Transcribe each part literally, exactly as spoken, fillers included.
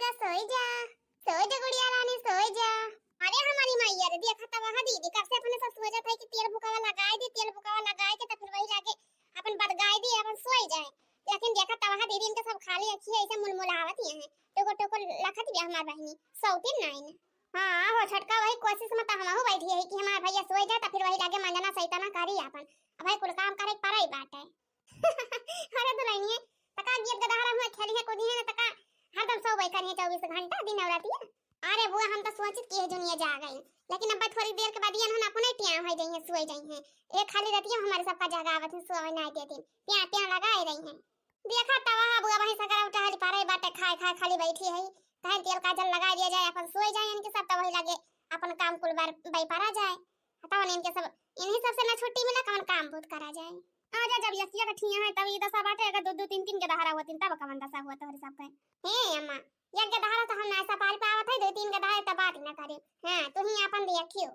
जा, सोई जा, सोई जा गुड़िया रानी, सोई जा। अरे हमारी मैया रे, देखा त वहाँ दीदी कब से अपने सब सोचत है कि तेल बुकावा लगाए दे, तेल बुकावा लगाए के त फिर वही लागे अपन बदगाए दे, अपन सोई जाए। लेकिन देखा त वहाँ दीदी इनके सब खाली अखिए ऐसे मुलमुलावत ही हैं, टोको टोको लखत भी हमार बहिनी, सौतीन नाइन। हाँ हो छोटका, वही कोशिश में त हमहू बैठी है कि हमार भैया सोई जाए त फिर वही लागे मंजना सैतना करी अपन। अब भाई कुल काम करे के पड़े बाटे। अरे दुल्हनिए, तका गीत गदहरा हुआ खेली है कूदी है ना, तका हरदम सो बैठा रही चौबीस घंटा दिन और रातिया। अरे बुआ, हम तो सोचित कि ये दुनिया जा गई, लेकिन अब थोड़ी देर के बाद ये ना अपने टिया हो जाइए, सोए जाइए। एक खाली रतिया हमारे सबका जगावत है, सोए ना देती, प्या प्या लगाए रही है। देखा तवा बुआ वहीं सगरा उठा हली पारे बाटे, खाए खाए खाली बैठी है, कहें तेल काजल लगा दिया जाए, अपन सोए जाए इनके सब, तो वही लगे अपन काम कुल बार बैपारा जाए। तवन इनके सब, इन्हीं सबसे ना छुट्टी मिला, कवन काम बहुत करा जाए। आ जा, जब यसिया का ठिया है तब ये दशा बाटे, अगर दो दो तीन तीन के दहारा होतिन तब कवन दशा हुआ तोहरे सबके। हे अम्मा, एक के दहारा तो हम ना सपाल पावत है, दो तीन के दहारा तब बात ना करे। हाँ, तू ही अपन देखियो।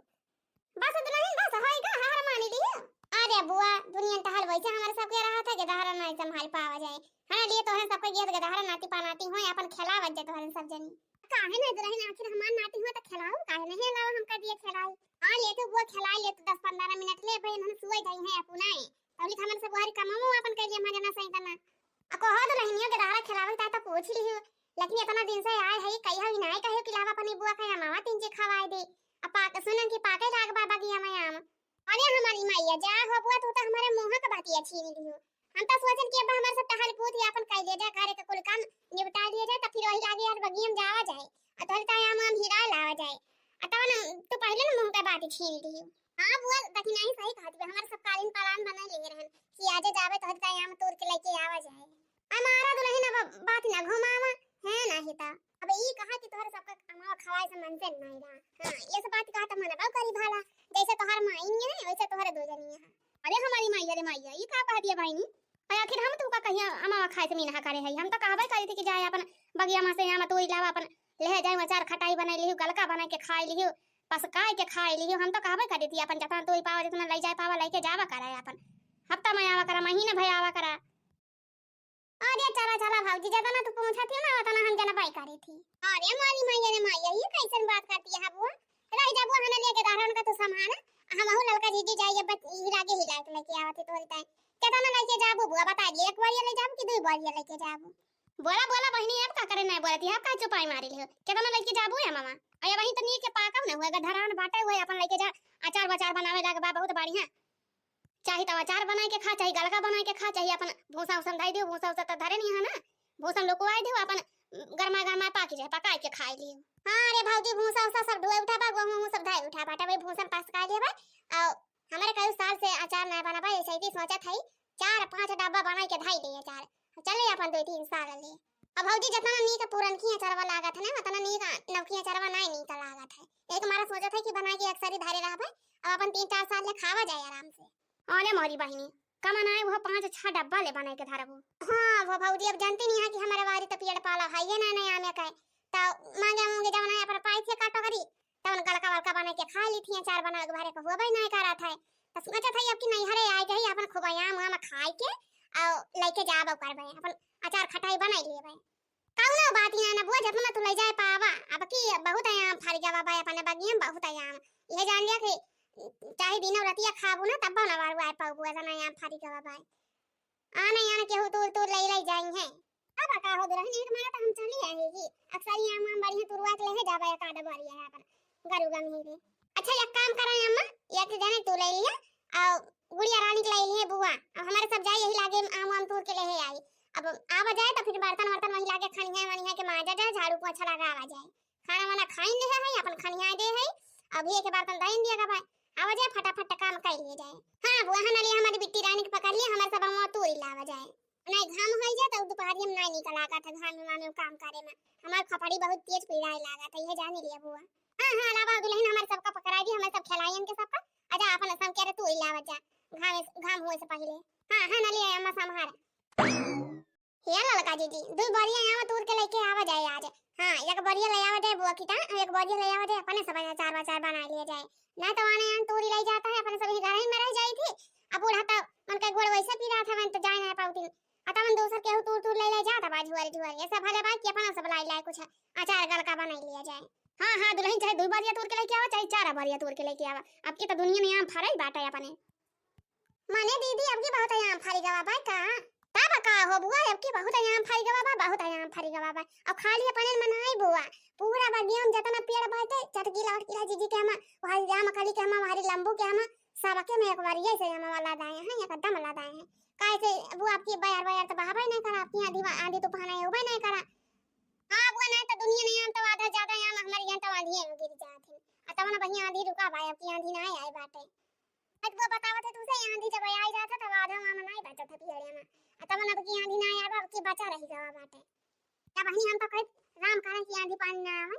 बस दुल्हन, बस होइगा, हार मानी लियो। अरे बुआ, दुनिया टहल वैसे हमारे सबके रहा था कि दहारा ना संभाल पावा जाए। हाँ, लिए तोहरे सबके गीत के दहारा नाती पानाती होए, अपन खेलावत जाए तोहरे सब जनी। काहे नहीं दुल्हन, आखिर हमार नाती हुआ तो खेलाओ, काहे नहीं अलावा हमका दिए खेलाई। हाँ, ले तू बुआ खेलाई, ले तू दस पन्द्रह मिनट ले भाई, हम सोए जाई हैं अपनाए। तबली हमन सब हरी कमामो अपन कर लिए मजा ना सही तना। आ कहो दुल्हनिया के दहारा खेलावे ता तो पूछ लियो, लेकिन इतना दिन से आए है, कही हो नाय कहे कि लावा अपनी बुआ का अमावा तीन जे खवाए दे। अब पाक सुनन की पाके लाग बा बगिया में आम। अरे हमारी मैया, जा हो बुआ, तू तो हमारे मुंह का बातिया छीन लियो। हम तो सोचन कि अब हमारे सब टहल कूद या अपन कर ले जा, घरे का कुल काम निपटा लिया जाए, तो फिर वही लागे यार बगिया में जावा जाए। आ तोहरे ताई आम आम हिरा लावा जाए। आ तवन तू पहले ना मुंह का बात छीन लियो। हाँ बुआ, देखी नहीं सही कहत बे, हमारे सब कालीन पलान बना ले रहन कि आजे जावे तोहरे ताई आम तोड़ के लेके आवा जाए। हमारा दुल्हन अब बात ना घुमावा, है ना हिता। अब ई कहा कि तोहरे सबका अमावा खवाए से मन से नहीं रहा। हाँ, ये सब बात कहा तो मनबा करी भाला, जैसे तोहर माई नहीं है, वैसे तोहरे दो जनी है। अरे हमारी माई, अरे माई, ई का कह दिया बहिनी? अरे आखिर हम तुमका कहिया अमावा खाए से मीनहा करे है? हम तो कहबे करी थी कि जाए अपन बगिया में से आम तोड़ लावा, अपन ले जाए, अचार खटाई बनाई लिहू, गलका बनाई के खाई लिहू, पसकाई के खाई लिहू। हम तो कहबे करी थी अपन जतना तोड़ पावा, जतना ले जाए पावा, लेके जावा करा अपन। हफ्ता में आवा करा, महीना भर आवा करा। अरे चला चला भौजी, जतना तू पूछा थी ना, उतना हम जनबाई करी थी। अरे मारी माई, अरे माई, ये कैसन बात करती है बुआ? रह जा बुआ, हमें लेके दारन का तू संभाला, हम हूँ ललका जीजी जाइए, बस यही लागे ही लायक लेके आवत है तोरी ताई। केतना लेके जाबू बुआ, बता दिए, एक बोरिया ले जाबू कि दो बोरिया लेके जाबू? बोला बोला बहिनी, अब का करे नहीं बोलती है, अब का चुपाई मारी लियो? केतना लेके जाबू या मामा? अरे वही तो नी के पाकब ना हुआ, धरान बाटे हुए, अपन लेके जा, अचार बचार बनावे लागे बा, बहुत बढ़िया। चाहे तो अचार बनाए के खा, चाहे गलका बनाए के खा, चाहे अपन भूसा उसन धाई दियो, भूसा उसा तो धरे नहीं है ना, भूसा लोकवाए दियो, अपन गरमा गरमा पाकी जाए, पकाए के खाए लियो। हाँ रे भौजी, भूसा उसा सब ढोए उठा बा, गोहूँ सब धाई उठा बाटा, वही भूसा में पसकाए लिया बा। और हमारे कई साल से अचार ना बना बा, ऐसे ही सोचत है चार पाँच डब्बा बनाए के धाई ले अचार, चले अपन दो तीन साल ले। अब भौजी, जितना नीक पुरनकी अचारवा लागत है ना, उतना नीक नवकी अचारवा नाई नीक लागत है। एक मारा सोचत है कि बना के अक्सरी धरे रहबे, अब अपन तीन चार साल ले खावा जाए आराम से। अरे मोरी बहिनी, कम नाई वो पाँच छह डब्बा ले बनाए के धरबो। हाँ वो भौजी, अब जानती नहीं है कि हमारे वारी तो पेड़ पाला है ये ना, नहीं आमे का है। तो मांगे मूंगे जब ना अपन पाई थे काटो करी, तवन गलका वलका बनाए के खा ली थी, अचार बनाए के भरे के होबे नहीं करा था। तो सोचा था अब कि नैहरे आए जाई, अपन खूब आम वाम खाए के और लेके जाबो करबे, अपन अचार खटाई बनाई लेबे। कौनो बात ही ना, ना बुआ, जितना तू ले जाए पावा, अब की बहुत आम फर गवा बा अपने बगिया में, बहुत आम। ये जान लिया कि चाहे दिनों रतिया खाबू ना, तब ना वारू आए पाऊ बुआ, जना आम फर गवा बा। आने आने केहू तूर तूर ले ले जाई है। अब का हो दुल्हन, एक मारा तो हम चली आए ही। अक्सर ये आम आम बढ़िया तुरवा के ले जाबा एक आधा बारी है अपन गरु गंभीरे। अच्छा एक काम करा अम्मा, एक जने तू ले लिया और गुड़िया रानी के ले लिया बुआ, और हमारे सब जाए यही लागे आम आम तूर के ले आई। अब आवा जाए तो फिर बर्तन वर्तन वही लागे खनिया वनिया के माजा जाए, झाड़ू पोछा लगा आवा जाए। खाना वाना खाइन ले है, अपन खनिया दे है। अभी एक बर्तन दाइन दिया का भाई, आवा जाए फटाफट काम कर लिए जाए। हाँ बुआ, हाँ नलिया हमारी बिट्टी रानी के पकड़ लिया, हमारे सब आम तूरी लावा जाए। नहीं घाम होई जाए तो दोपहरिया में नहीं निकल आगा था, घाम में वाम में काम करे में हमार खपड़ी बहुत तेज पीड़ाए लागा था, ये जानी लिया बुआ। हाँ हाँ, लावा दुल्हन, हमारे सबका पकड़ा दी, हमारे सब खिलाइयन के सबका। आजा अपन सब के रे तू ही लावा जा, घाम घाम होए से पहले। हाँ हाँ, ना ले अम्मा संभार। हे ललका जीजी, दो बोरिया आम तूर के लेके आवा जाए आज। हाँ, एक बोरिया ले आवा जाए बुआ की ता, एक बोरिया ले आवा जाए, अपने सब चार बार चार बना लिया जाए। ना तो आने आन तूरी ले जाता है, अपने सब ही घर ही में रह जाई थी। अब बूढ़ा तो उनका गोड़ वैसे पीड़ा था, मैं तो जाए ना पाउती। अतवन दूसर केहू तूर तूर ले ले जात बा झुआरी झुआरी। ऐसा भले बा कि अपना सब लाई लाई कुछ अचार गलका बनाई लिया जाए। हाँ, हाँ, दुलहिन चाहे दुइ बरिया तूर के लेके आवा, चाहे चार बरिया तूर के लेके आवा। अब की तो दुनिया में आम फरल बाटे अपने। मने दीदी, अब की बहुत आम फरी गवा बा का? तब का हो बुआ, अब की बहुत आम फरी गवा बा, बहुत आम फरी गवा बा। अब खाली अपने में नाई बुआ, पूरा बगिया में जतना पेड़ बाटे, चटकीला वटकीला जीजी के हमा, वहारी राम कली के हमा, वहारी लंबू के हमा, सबके में एक बार ये से हमा वाला दाए हैं, एकदम वाला दाए हैं। काहे से बुआ, अब की बयार बयार तो बहावे नहीं करा, अब की आंधी वा-, आंधी तूफान आए उबे नहीं करा। हाँ बुआ, नहीं तो दुनिया नहीं आम तो आधा ज्यादा आम हमारे यहाँ तो आंधी में गिर जात है। आ तब ना बहिया आंधी रुका बा, अब की आंधी ना आए बाटे। आज वो बतावत है तुमसे, आंधी जब आई जात है, तब आधा मामा नहीं बचत है पियड़े में। आ तब अब की आंधी ना आया बा, अब की बचा रही गवा बाटे। क्या बहिनी, हम तो कहे राम करे कि आंधी पानी ना आवे।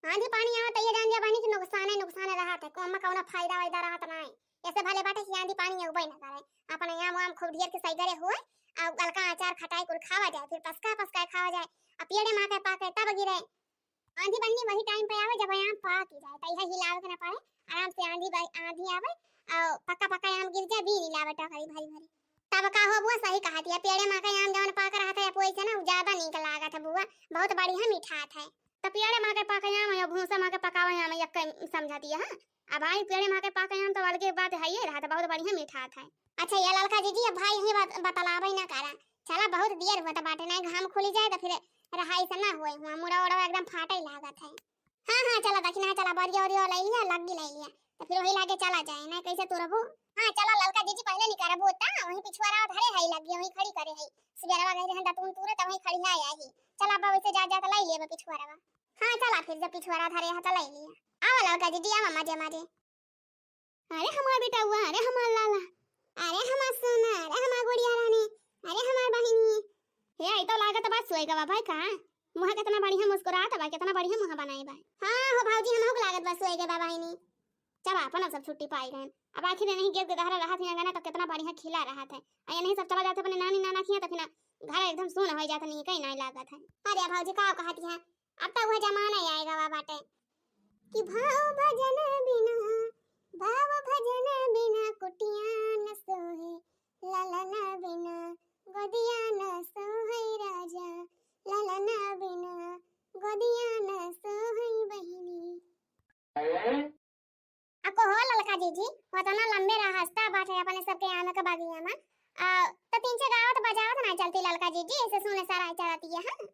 आंधी पानी आवे तो ये जान जा बहिनी कि नुकसाने नुकसान रहत है, को-, ओमा कौनो फायदा वायदा रहत ना है। ऐसे भले बाटे कि आंधी पानी अउबे ना करे। अपन आम वाम खूब ढेर के सही करे हुए, और गलका अचार खटाई कुल खावा जाए, फिर पसका पसका खावा जाए। अब पियड़े माँ के पाके तब गिरे। आंधी बहिनी वही टाइम पे आवे जब आम पाक ही जाए, तो यह हिलावे के ना पड़े, आराम से आंधी बह-, आंधी आवे और पक्का पक्का आम गिर जाए, बीन हिलावे टोकरी भरी भरी। तब का हो बुआ, सही कहा दिया, पेड़े माँ का आम जवन पाक रहा था या कोई से ना, उ ज्यादा नीक लागत है बुआ, बहुत बढ़िया मिठात है। तो पेड़े माँ के पाक आम या भूसा माँ के पकावा आम एक समझा दिया, हाँ। अब आई पेड़े माँ के पाक आम तो अलगे बात है, ये रहा था, बहुत बढ़िया मिठात है। अच्छा ये ललका जीजी, अब भाई ही बत-, बतलावे ना करा, चला बहुत देर होत बाटे, ना घाम खुली जाए तो फिर रहाई से ना होए हुआ, मुड़ा उड़ा एकदम फाटे लागत है। हाँ, हाँ, चला दखिना, चला बरिया उरिया ले लिया, लग्गी ले लिया, तो फिर वही लागे चला जाए, ना कैसे तुरबू। हाँ, चला ललका जीजी पहले निकरबू, ता वही पिछुआरा धरे है लग्गी, वही खड़ी करे है, सुबेरवा गए रहन दतुन तूरे, तो वही खड़ी है आई। चला अब वैसे जा, जा तो ले लेबे पिछुआरा। हाँ, चला फिर जब पिछुआरा धरे है तो ले लिया। आवा ललका जीजी, आवा मजे मजे। अरे हमार बेटउआ, अरे हमार लाला, अरे हमार सोना, अरे हमार गुड़िया रानी, अरे हमार बहिनी। हे, आई तो लागत बा सोए गवा भाई का? मुँह कितना बढ़िया मुस्कुरात बा, कितना बढ़िया मुँह बनाए बा। हाँ हो भौजी, हमहू के लागत बा सोए गवा बहिनी। चला अपन अब सब छुट्टी पाई गए। अब आखिर नहीं गेट के दहरा रहत है ना, तो कितना बढ़िया खिला रहत है। आ ये नहीं सब चला जाते अपने नानी नाना किया, तो फिर घर एकदम सुन हो जात, नहीं कहीं नहीं लागत है। अरे भौजी का कहत है, अब तो वह जमाना ही आएगा वा बाटे कि भाव भजन बिना, भाव भजन बिना कुटिया न सोहे, ललन बिना गोदिया न सोहे राजा, ललन बिना गोदिया न सोहे बहिनी। अको हो ललका जीजी, वतना लंबे रास्ता बाटे अपने सबके आमे के बगिया में। आ, तो तीन से गावत बजावत ना चलती ललका जीजी, ऐसे सुने सारा चलती है, हाँ?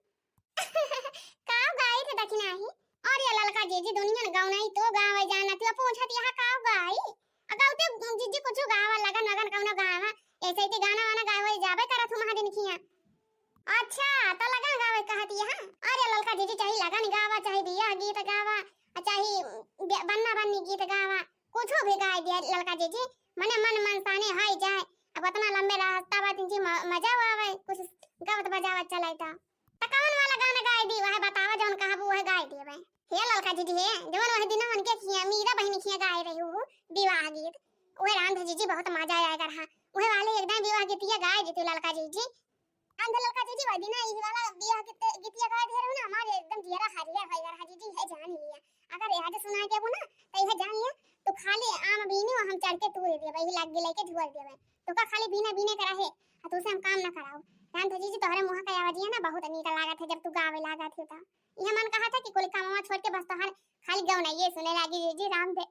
का गाई थे दखिना ही? और ये ललका जीजी दुनिया न गौनाई तो गावे जाना थी, पूछत यहाँ का गाई? आ, गावते जीजी कुछ गावा लगन वगन कौनो गावा, ऐसे ही गाना वाना गावे जाबे करत हूँ महादिन खिया। अच्छा, तो लगन गावे कहत ये, हाँ? अरे ललका जीजी, चाहे लगन गावा, चाहे बियाह गीत गावा, आ चाहे बे-, बन्ना बन्नी गीत गावा, कुछो भी गाय दिया ललका जीजी, मने मन मनसाने हाई जाए। अब इतना लंबे रास्ता बा, तीन जी म-, मजा आवे, कुछ गावत बजावत चले तो। तो कौन वाला गाना गाय दी, वह बतावा, जौन कहबू वह गाय देबे। हे ललका जीजी, हे जौन वह दिन उनके खिया, मीरा बहिनी खिया गाय रही हूँ विवाह गीत, वह रांध जीजी बहुत मजा आएगा रहा, वह वाले एकदम विवाह गीतिया गाय दी तू ललका जीजी। आंध ललका जीजी, वह दिना ई वाला बियाह गीत, गीतिया गाय दे रहे हो ना, हमारे एकदम जियरा हरियर हो गया जीजी, है जान लिया। अगर याद सुना के वो ना, तो यह जान लिया, तो खाली आम बीनी हम चढ़ के तू दे देबे, यही लाग गिलाई के झुआ देबे। तो का खाली बीना बीने करा है, आ तू से हम काम ना कराओ। जान थे जीजी, तोहरे मुँह का आवाजिया ना बहुत नीक लागत है, जब तू गावे लागत है तो। यह मन कहा था कि कुल कामवा छोड़ के बस तोहर खाली गौना ये सुने लागी जीजी, राम दे।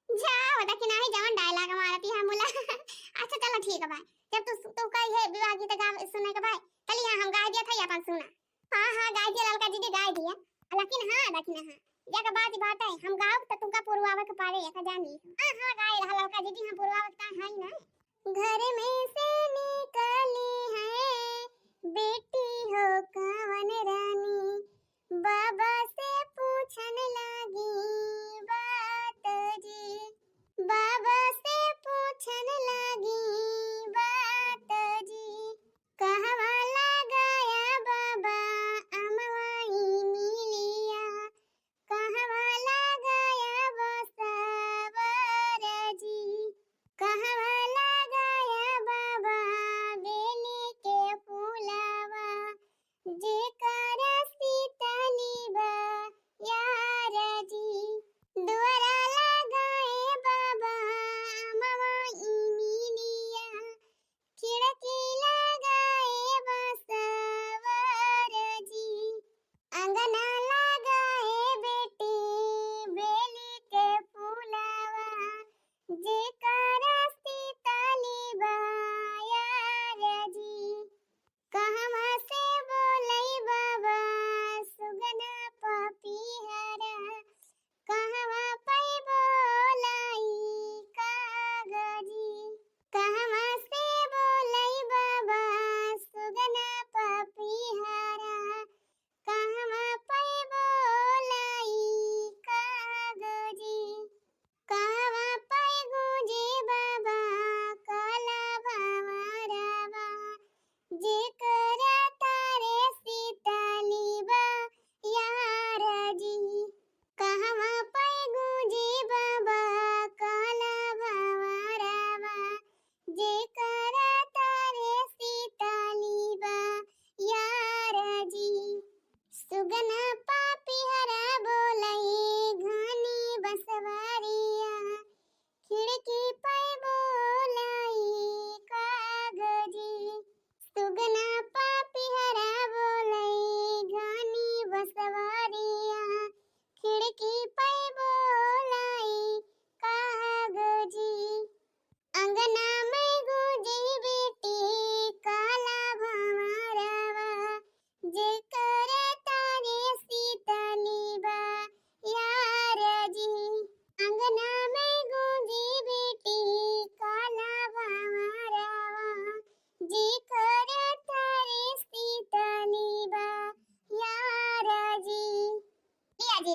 जाओ, देखी नाही जवन dialogue मारती है मुला। अच्छा चलो ठीक है भाई, जब तू, तू कही है विवाह गीत गा सुने के भाई, चलिए हम गाय दिया था अपन सुना। हाँ हाँ गाय दिया ललका जीजी गाय दिया, लेकिन हाँ देखी ना हाँ, जग बात बात है, हम गाओ तो तुमका पुरवावे के पारे एक जानी। हाँ हाँ गाय रहा ललका जीजी, हम पुरवावे के है ना। घर में से निकली है बेटी हो कवन रानी, बाबा से पूछन लागी बात जी, बाबा से पूछन लागी बात जी। कहवा लगाया बाबा अमवाई मिलिया, कहवा लगाया बसावर जी, कहवा लगाया बाबा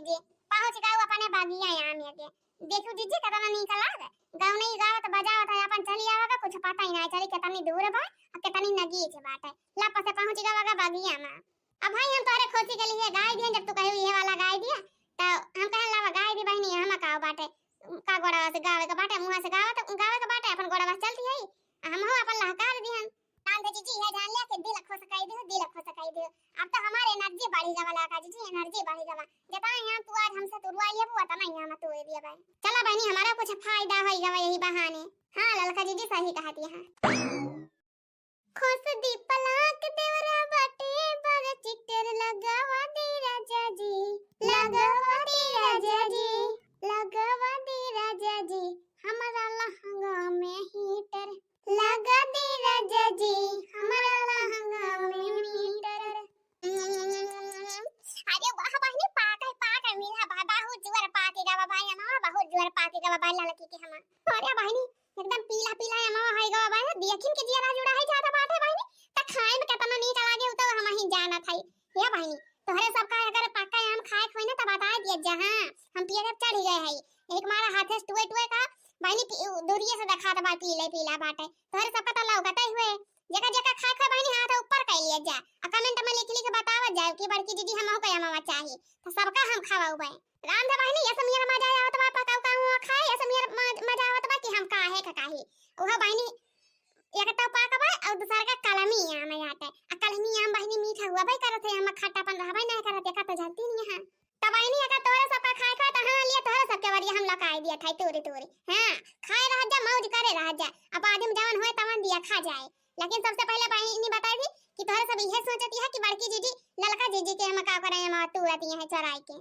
जी, पहुँच गए अपने बगिया आम के। देखू जीजी, कितना नीक लाग। गौनई गावत बजावत है, अपन चली आवेगा, कुछ पता ही ना चली कितनी दूर बा और कितनी नगीच बाटे। लप से पहुँच गए बगिया में। अब भाई, हम तोहरे खुशी के लिए गाय दिए, जब तू कहे ये वाला गाय दिया, तो हम कहे, लावा गाय दी बहनी, हम का बाटे, का गोड़वा से गावे के बाटे, मुँह से गावे, तो गावे के बाटे, अपन गोड़वा से चलती है, आ हमहू अपन लहकार दिहन। जान दे जीजी, यह जान लिया कि दिल खुश कई दियो, दिल खुश कई दियो। अब तो हमारे एनर्जी बढ़ी गवा लागा जीजी, एनर्जी बढ़ी गवा। जितना यहाँ तू आज हमसे तुरवाई है, वो उतना यहाँ में तू दिया भाई। चला बहनी, हमारा कुछ फायदा होई गवा यही बहाने। हाँ ललका जीजी, सही कहती है। खुश दीपलाक देवरा बाटे बड़ चिटर, लगावा दे राजा जी, लगावा दे राजा जी, लगावा दे राजा जी, हमारा लहंगा में हीटर, लगा दे राजा जी, हमारा लहंगा में मीटर। अरे वाह बहिनी, पाक है, पाक है, मीठा बा-, बहुत जोर पाक है गवा भाई, हमारा बहुत जोर पाक है गवा भाई, ललकी के हमार। अरे बहिनी, एकदम पीला पीला है, हमारा है गवा भाई, देखिन के जियरा जुड़ा है ज्यादा बात है बहिनी, त खाए में कितना नीक लागे, उ तो हम ही जानत है। हे बहिनी, तोहरे सबका अगर पक्का आम खाए के होई ना, त बताए दिया जा, हाँ, हम पेड़े पे चढ़ गए है। एक मारा हाथे से टुए टुए का, बहिनी, पी-, दूरिये से देखात बा, पीले पीला बाटे। तोहरे सबका त लौकते हुए। जेका जेका खाए के होई बहिनी, हाथ ऊपर कर लिया जा। आ comment में लिख लिख बतावत जाओ कि बड़की दीदी हमहू के अमवा चाही। त सबका हम खवाउबे। राम दे बहिनी, ये समियर मजा आवत बा, पकाऊ का हुआ खाए, ये समियर मज-, मजा आवत बा कि हम काहे का काही। उहो बहिनी, एक तो पाक बा और दूसर का कलमी आम आटे। आ कलमी आम बहिनी मीठा हुआ भाई करत है, हम खट्टापन रहबे नहीं करत, एका तो जानती नहीं है। त बहिनी, एका तोहरे सबका खाए खाए, त हाँ, लिए तोहरे सबके वरिया हम लकाई दिया था, तोरे तोरे। हाँ, खाए रह जा, मौज करे रह जा। अब आदमी जवन होए तवन दिया खा जाए। लेकिन सबसे पहले बहिनी बताई थी कि तोहरे सब इहे सोचती है कि बड़की जीजी, ललका जीजी के हम का करे, हम तू रहती है चराई के।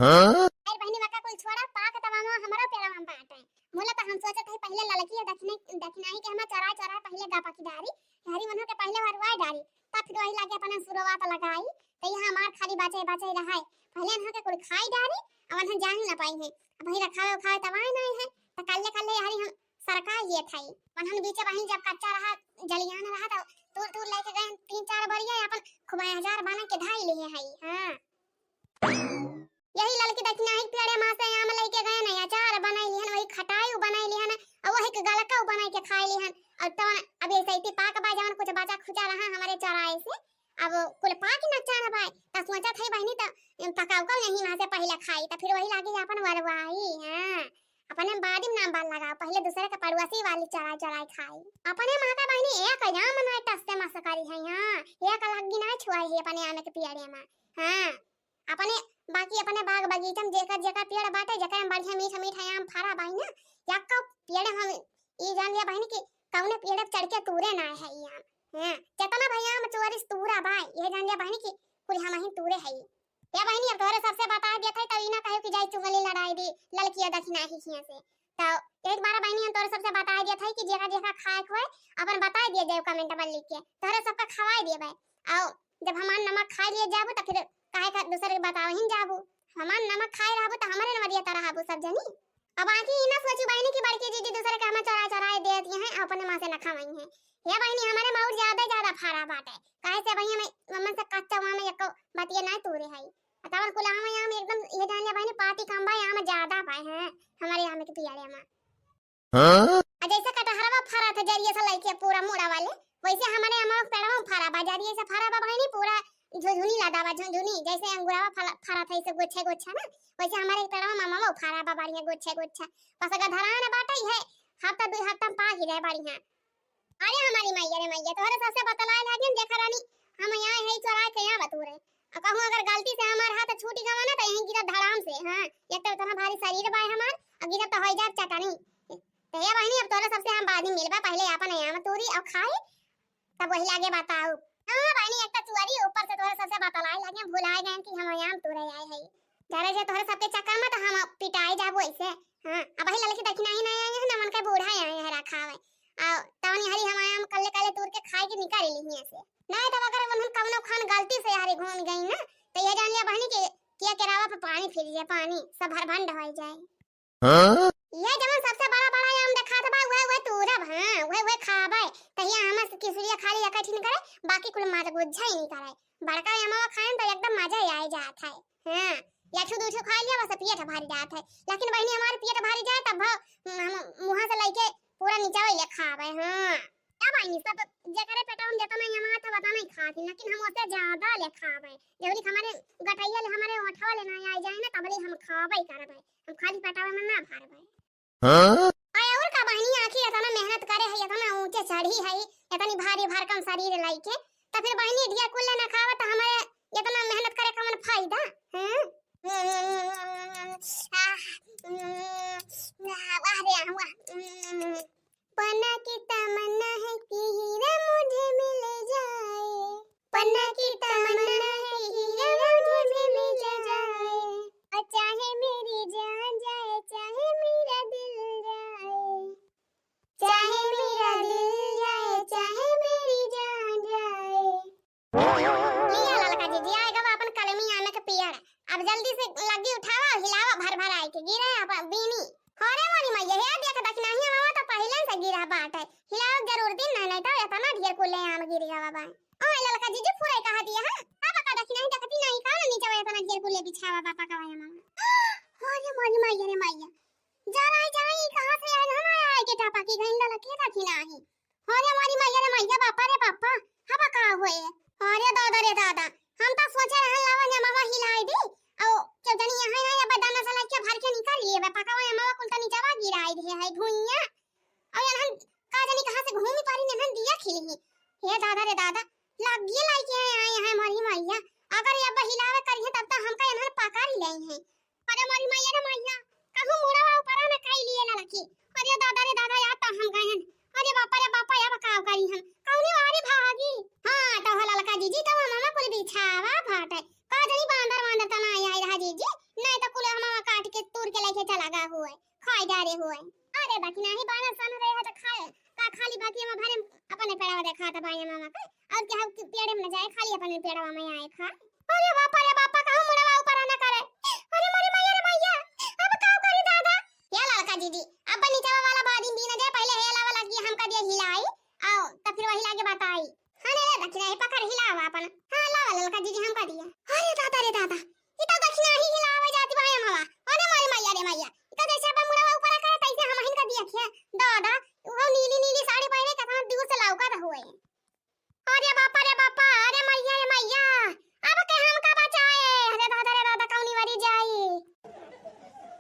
हाँ? अरे बहिनी, मका कुल छोड़ा, पाक तमाम हमारा पेड़वा में बाटे। मुला त हम सोचत है पहले ललकी है दखिनाही, दखिनाही के हम चराए चराए पहले गपा की डारी, हरी मनों के पहले भरवाए डारी, तब फिर वही लागे अपना सुरवा त लगाई, त यहाँ हमार खाली बचे बचे रहाए। पहले इन्हां के कुल खाई डारी, अब इन्हां जान ही ना पाई है। अब वही रखावे उखावे तवाए नहीं है, त कल्ले कल्ले हरी हम सरका ये थाई। वनहन बीचे बहिन जब कच्चा रहा, जलियान रहा, त तूर तूर लेके गए तीन चार बरिया, अपन खूब अचार बना के धाई लिए है। हाँ। यही ललकी दखिनाही पेड़े मा से आम लेके गए न, अचार बनाई लिहन, वही खटाई बनाई लिहन, और वही के गलका बनाई के खाई लिहन। और तवन अब ऐसे इतनी पाक बा, जवन कुछ बचा खुचा रहा हमारे चराए से, अब कुल पाक न चाह बा, त सोचा थई बहिनी, त पकाऊ का नहीं मा से पहले खाई, त फिर वही लागे अपन वरवाई। हाँ, अपने बाड़ी में नाम बाल लगाओ, पहले दूसरे के पड़ोसी वाली चराई चराई खाई। अपने मा का बहिनी एक आम ना टस से मस करी है, हाँ, एक लग्गी ना छुआई है अपने आम के पियरे मा। हाँ, अपने, बाकी अपने बाग बगीचा में जेकर जेकर पेड़ बाटे, जेकर में बढ़िया मीठ मीठ आम फरा बाई ना, यक्का पेड़ हम ई जान लिया बहिनी कि कौने पेड़ पे चढ़ के तूरे ना है ई आम। हाँ, जितना भाई आम चोरी से तूरा बा, ये जान लिया बहिनी कि कुल हम ही तूरे है। या बहिनी, अब तोहरे सबसे बता दिया था, तब ई ना कहो कि जाई चुगली लड़ाई दी ललकिया दखिनाही खिया से। तो एक बार बहिनी हम तोहरे सबसे बता दिया था कि जेका जेका खाए के होए, अपन बता दिया जाए comment में लिख के, तोहरे सबका खवाए दिए भाई। आओ, जब हमार नमक खा लिए जाबो, त फिर काहे का दूसरे के बतावे ही जाबो? हमार नमक खाए रहबो, त हमारे नवरिया तरह हबो सब जनी। अब आके ई ना सोची बहिनी कि बड़की दीदी दूसरे के हमें चोरा चोराए देती हैं, अपने मा से न खवाई हैं। हे बहिनी, हमारे मऊर ज्यादा ज्यादा फरा बाटे, काहे से बहिनी हमें मम्मन से कच्चा हुआ में एको बतिया ना तूरे है। तवन कुल आम, आम एकदम ये जान लिया बहिनी, पाती कम बा, आम ज्यादा पाए हैं हमारे आम के पियारे में। हाँ? आ जैसे कटहरवा फरा था जरिए से लइके पूरा मुड़ा वाले, वैसे हमारे आम पेड़वा फरा बा, जरिए से फरा बा बहिनी, पूरा झुझुनी लदा बा, झुझुनी, जैसे अंगूरवा फरा, फरा था, ऐसे गोछे गोछे ना, वैसे हमारे पेड़वा मामा वो फरा बा, बढ़िया गोछे गोछे। बस अगर धरान बाटे है, हफ्ता दो हफ्ता में पाक ही रहे बढ़िया। अरे हमारी मैया रे मैया, तोहरे सबसे बतलाए लागिन, देखा रानी, हम यहाँ है चोराए के यहाँ बतूरे। आ कहूँ अगर गलती से हमार हाथ छूटी गवा ना, तो यहीं गिरा धड़ाम से। हाँ, एक तो इतना भारी शरीर बाय हमार, और गिरा तो होई जाए चटनी। तो ये बहिनी, अब तोहरे सबसे हम बाद में मिलबा, पहले आपन आम तूरी और खाई, तब वही लागे बताऊ। हाँ बहिनी, एक तो चुअरी, ऊपर से तोहरे सबसे बतलाए लागे, भुलाए गए कि हम आम तूरे आए है। डरे जे तोहरे सबके चक्कर में तो हम पिटाए जाबो ऐसे। हाँ, अब वही ललकी दखिनाही नहीं आए हैं ना, मन के बूढ़ा आए हैं रखा है। आ तवनी हरी हम आम कल्ले कल्ले तूर के खाए के निकाल ली हियां से। नहीं तब अगर उन्हन कवनो खान गलती से हरी घूम गई ना, तो ये जान लिया बहिनी कि किया केरावा पे पानी फिर जाए, पानी सब भरभंड हो जाए। हाँ? ये जवन सबसे बड़ा बड़ा आम खात बा, उहे, उहे तूरब, हाँ, उहे, उहे खाबे। तहिया हमस किसुरिया खाली एकठिन करे, बाकी कुल मार गुज्जा ही नहीं करे। बड़का अमवा खाएन तो एकदम मजा ही आए जात है। हाँ, या ठू दू ठू खा लिया, बस पेट भर जात है। लेकिन बहिनी, हमार पेट भर जाए तब हम मुँहा से लइके पूरा नीचा ले खाबे। हाँ, क्या बहिनी, सब जेकरे पेटवा में जेतना अमवा था, वतना ही खाती, लेकिन हम ओसे ज्यादा ले खाबे। जबरी हमारे गटैया ले, हमारे ओठवा ले ना आए जाए ना, तबरी हम खाबे करबे। हम खाली पेटवा में ना भरबे। हाँ? अरे और का बहिनी, आखिर इतना मेहनत करे है, इतना ऊंचे चढ़ी है, इतनी भारी भरकम शरीर लइके, तो फिर बहिनी ढेर कुल ना खावा तो हमारे इतना मेहनत करे का कौन फायदा? हैं? आह, वाह रे, वाह। पन्ना की तमन्ना है कि हीरा मुझे मिल जाए, पन्ना की तमन्ना है कि हीरा मुझे मिल जाए, और चाहे मेरी जान जाए, चाहे मेरा दिल जाए, चाहे मेरा दिल जाए, चाहे मेरी जान जाए। लिया ललका जीजी, आए गवा अपन कलमी आमे के पेड़। अब जल्दी से लग्गी उठावा, हिलावा भर भर आए के, गिरे अपन बीनी। अरे मोरी मैया, हे देख दखिनही अमवा तो पहिले से गिरा बाटे। हिलावा जरूर दिन नहीं, नहीं तो इतना ढेर कुले आम गिर गवा बा। ओ ललका जीजी, फुरे कहा दिया है। अब का दखिनही देखती नहीं, कौन नीचे इतना ढेर कुले बिछावा बा पकवा अमवा। अरे मोरी मैया रे मैया, जा रहा है, जा रहा है, कहाँ से आए ना, आए के टापा की गई ललकी दखिनही। अरे मोरी मैया रे मैया, बापा रे बापा, हवा का होए? अरे दादा रे दादा, हम तो सोचे रहन लावा अमवा हिलाई दी, औ चल जनी यहाँ ना, या बदाना से लइके भर के निकाल लिए बा, पकवा अमवा कुल तनी जवा गिराई दे है भुइया। औ इन्हन का जनी कहाँ से घूमी पारी, इन्हन दिया खिली। हे दादा रे दादा, लग्गी लइके आए हैं मोरी मैया, अगर ये अब हिलावे करिए तब तो हमका इन्हन पकड़ ही लेई हैं। अरे मोरी मैया रे मैया, कहूँ मुड़वा ऊपरा न कई लिए ललकी। अरे दादा रे दादा, यार तो हम गए हैं। अरे बापा रे बापा, अब का करी हम? कौनी वारी भागी? हाँ, तो हो ललका जीजी, तो अमवा कुल बिछावा फाटे। का जनी बांदर वांदर तो ना आई रहा जीजी, नहीं तो कुल अमवा काट के तूर के लेके चला गा हुए, खाए जा रहे हुए। अरे बाकी नहीं बानर सन रहे है तो खाए, का खाली बाकी हम भरे अपने पेड़वा देखा था भाई अमवा के, और क्या हम पेड़े में न जाए, खाली अपने पेड़वा में आए खाए। अरे बापा रे बापा, कहूँ मुड़वा ऊपर ना करे। अरे मोरी मैया रे मैया, अब का करी दादा? या ललका जीजी, अब नीचवा वाला बादी बीन दे, पहिले हे लावा लगी हमका दिया हिलाई, आओ, तब फिर वही लागे बताई। हाँ, ले, ले, दखिनही पकड़ हिलावा अपन। हाँ, लावा ललका जीजी हमका दिया। अरे दादा रे दादा, ई तो दखिनही हिलावा जाती बा अमवा। अरे मोरी मैया रे मैया, ई तो जैसे अपन मुड़वा ऊपर करे, तैसे हम हिनका दिया खिया। दादा, वो नीली नीली साड़ी पहने, कितना दूर से लौका रहुए। अरे बापा रे बापा, अरे मैया रे मैया, अब के हमका बचाए? अरे दादा रे दादा, कौनी वारी जाई?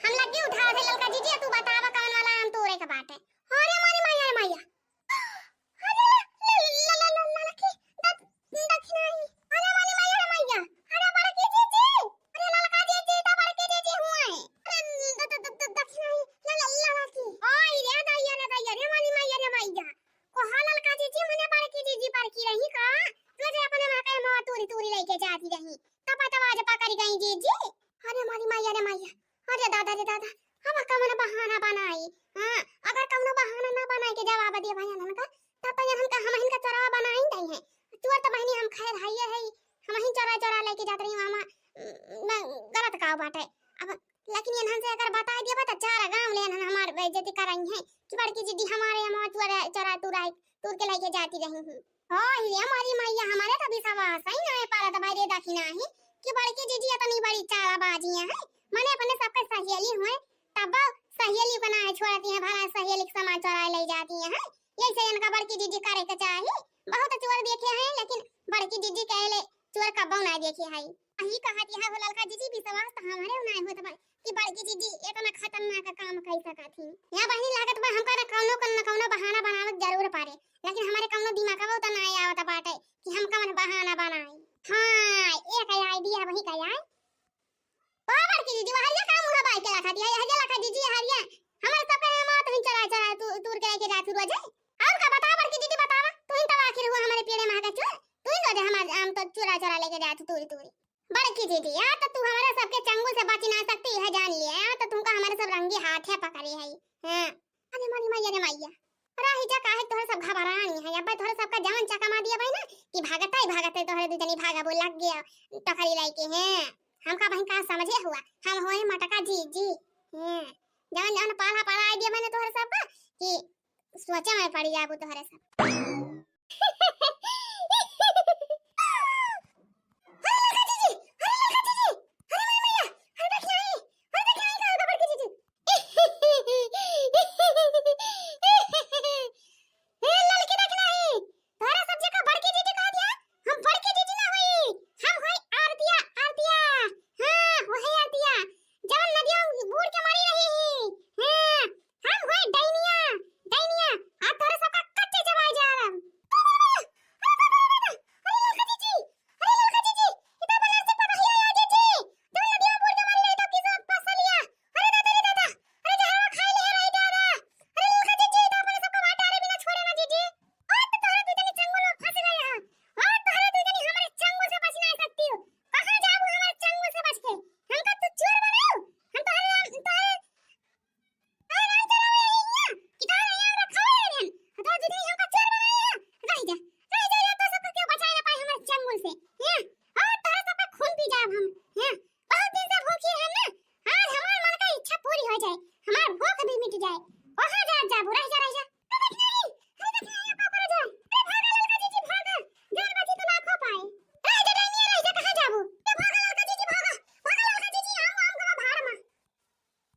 हम लग्गी उठावा थे ललका जीजी, तू बतावा कौन वाला आम तोरे के बाटे। अरे मोरी मैया रे मैया, अरे ला, ला, ला, ला, ललकी, द-, दखिनही। अरे मोरी मैया रे मैया, अरे बड़की जीजी, अरे ललका जीजी, तो बड़की जीजी हुए। अरे द-, द-, द-, द-, दखिनही, ला, ला, ला, ललकी। ओए रे दैया रे दैया, रे मोरी मैया रे मैया। कोहा ललका जीजी, मने बड़की जीजी बड़की रही का? रोजे अपने माँ के अमवा तूरी तूरी लेके जाती रही, तब तो आज पकड़ गई जीजी। अरे मोरी मैया रे मैया, अरे दादा रे दादा, अब कौन बहाना बनाई? हाँ, अगर कौनो बहाना ना बनाई के जवाब दे भाई इन्हन का, तब तो इन्हन का हम इनका चोरवा बनाई नहीं है। चोर तो बहिनी हम खैर हइये है, हम ही चोरा चोरा लेके जात रही मामा, न, गलत का बाटे। अब लेकिन इन्हन से अगर बताई देबा तो चार गांव ले इन्हन हमार बेइज्जती कराई है कि बड़की जीजी हमारे अमवा चोरा चोरा तुराई तूर के लेके जाती रही हूँ। ओ ये मोरी मैया, हमारे तो विश्वास ही नहीं पारत भाई रे दखिनही कि बड़की जीजी इतनी बड़ी चालाबाजी है, मने अपने सबके सहेली हुए, तब सहेली को ना छोड़ती है, भला सहेली के सामान चोरा ले जाती है। यही से इनका बड़की जीजी करे के चाही। बहुत चोर देखे हैं, लेकिन बड़की जीजी कहले चोर कब्बो ना देखे है। यही कहती है हो ललका जीजी, विश्वास तो हमारे नहीं होत बा कि बड़की जीजी इतना खतरनाक काम कर सकत ही। या बहिनी, लागत बा हमका ना कौनो, न कौनो बहाना बनावे के जरूर पड़े, लेकिन हमारे कौनो दिमाग में तो ना आवत बाटे कि हम कौन बहाना बनाई। हाँ, एक आइडिया वही का आए। ओ बड़की जीजी, हरिया का मुँह बाई के रखा दिया, हरिया लखा जीजी, हरिया। हमारे सब के माँ तो ही चोरा चोरा तू, तूर के लेके जाती रोजे। और का बतावा बड़की जीजी, बतावा, तू ही तो आखिर हुआ हमारे पेड़े में का चोर, तू ही रोजे हमारे आम तो चोरा चोरा लेके जाती तूरी तूरी। बड़की जीजी, या तो तू हमारे सबके चंगुल से बची ना सकती है, जान लिया, या तो तुमका हमारे सब रंगी हाथ है पकड़ी है। हाँ। अरे मोरी मैया रे मैया, राही जा काहे तोहरे सब घबरानी है, अब तोहरे सबका जवन चकमा दिया भाई ना कि भागते ही भागते तोहरे दू जनी भागा बोल लग गया टकरी लाइके हैं। हमका बहिन का समझे हुआ, हम होए मटका जीजी हैं। जवन जवन पाला पड़ा दिया मैंने तोहरे सबका, कि सोचा में पड़ी जाबू तोहरे सब। अरे ललका जीजी, अरे ललका जीजी, अरे मोरी मैया, अरे देख आई, अरे देख आई, कहाँ बा बड़की जीजी? ए ललकी देख आई, तोहरा सब जगह बड़की जीजी कह दिया, हम बड़की जीजी ना होई, हम होई आरतिया, आरतिया, हाँ, वही आरतिया, जवन नदिया बूड़ के मरी रही ही, हाँ, हम होई डैनिया, डैनिया, आ तोहरे सबका कच्चे चबाई जाब। अरे ललका जीजी, अरे ललका जीजी, ई तो बनारसी पतहिया आ जीजी, जवन नदिया बूड़ के मरी रही तो किसो फसलिया, अरे दादा रे दादा, अरे जहरवा खाई ले रही दादा, अरे ललका जीजी, ई तो अपने सबका वाटारे बिना छोड़े ना जीजी। और तो तोहरे दू जनी चंगुल में फंस गए हैं। और तोहरे दू जनी हमारे चंगुल से बच नहीं सकती हो। कहाँ जाबू हमारे चंगुल से बच के? हमका तू चोर बनाओ। हम तोहरे, हम तोहरे, अरे राम चला हुआ है यहाँ। कि तोहरे यहाँ हमरा खावे लगे हैं। हम तोहरे दू जनी हमका चोर बनाए हैं। रह जा, रह जा, या तो सबको क्यों बचाए ना पाए हमारे चंगुल से। हैं? और तोहरे सबका खून पी जाब हम। हैं? बहुत दिन से भूखी है ना, आज हमार मन का इच्छा पूरी हो जाए, हमार भूख भी मिट जाए। वहाँ जा, जाबू, रह जा, रह जा। अरे देख नहीं, अरे देख नहीं, अब का करा जाए? अरे भागा ललका जीजी, भागा, जान बची तो लाखों पाए। रह जा डैनिया, रह जा, कहाँ जाबू? ए भागा ललका जीजी, भागा, भागा ललका जीजी, आम, आम गवा भाड़ में।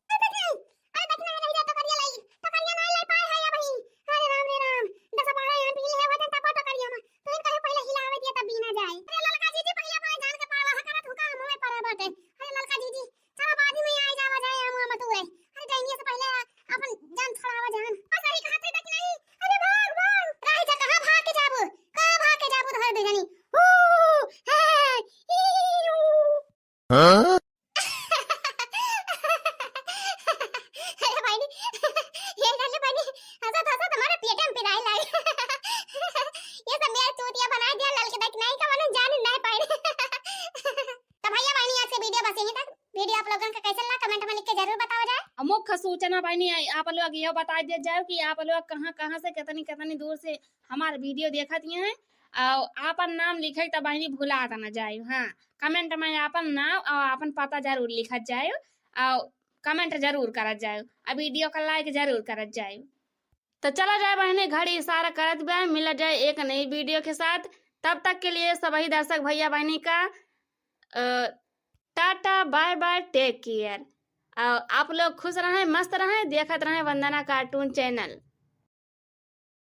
अरे देख नहीं, अरे देख नहीं, रह जा, टोकरिया लाई, टोकरिया नहीं लाई पाए है या भाई। अरे राम रे राम, दस बारह यहाँ पी ले, वजन तपा टोकरिया में। तू ही कहे पहले हिलावे दिया तब बीना जाए। अरे ललका जीजी, पहले अपने जान के परवाह करत हुका, हम में पड़ा बाटे। अरे ललका जीजी, चला बाद में आई जावा जाए, हम, हम तू है। अरे डैनिया से पहले अपन जान छुड़ावा जान। बस अरे कहाँ थे तक नहीं। अरे भाग, भाग। राही जा, कहाँ भाग के जाबू? कहाँ भाग के जाबू तोहरे दू जनी? हू, हे, ई, ऊ। हाँ? अरे बहिनी, ये जान ले बहिनी, हंसत हंसत हमारे पेट में पिराए लागे। ये सब मेरा चूतिया बना दिया, ललकी देख नहीं का मालूम जान नहीं पाए। तो भैया बहिनी, आज के वीडियो बस यहीं तक। वीडियो आप लोगन का कैसे लगा, कमेंट में लिख के जरूर बतावा जाए। और मुख्य सूचना बहिनी, आप लोग यह बता दिया जाए कि आप लोग कहाँ कहाँ से, कितनी कितनी दूर से हमार वीडियो देखत हैं, और आपन नाम लिखे त बहिनी भुलात न जाए। हाँ, कमेंट में आपन नाम और आपन पता जरूर लिखत जाए, और कमेंट जरूर करत जाए, और वीडियो का लाइक जरूर करत जाए। तो चला जाए बहिनी, घड़ी इशारा करत बा, मिला जाए एक नई वीडियो के साथ। तब तक के लिए सभी दर्शक भैया बहिनी का, अ, ta-ta, bye bye, take care. और आप लोग खुश रहें, मस्त रहें, देखत रहें वंदना कार्टून चैनल।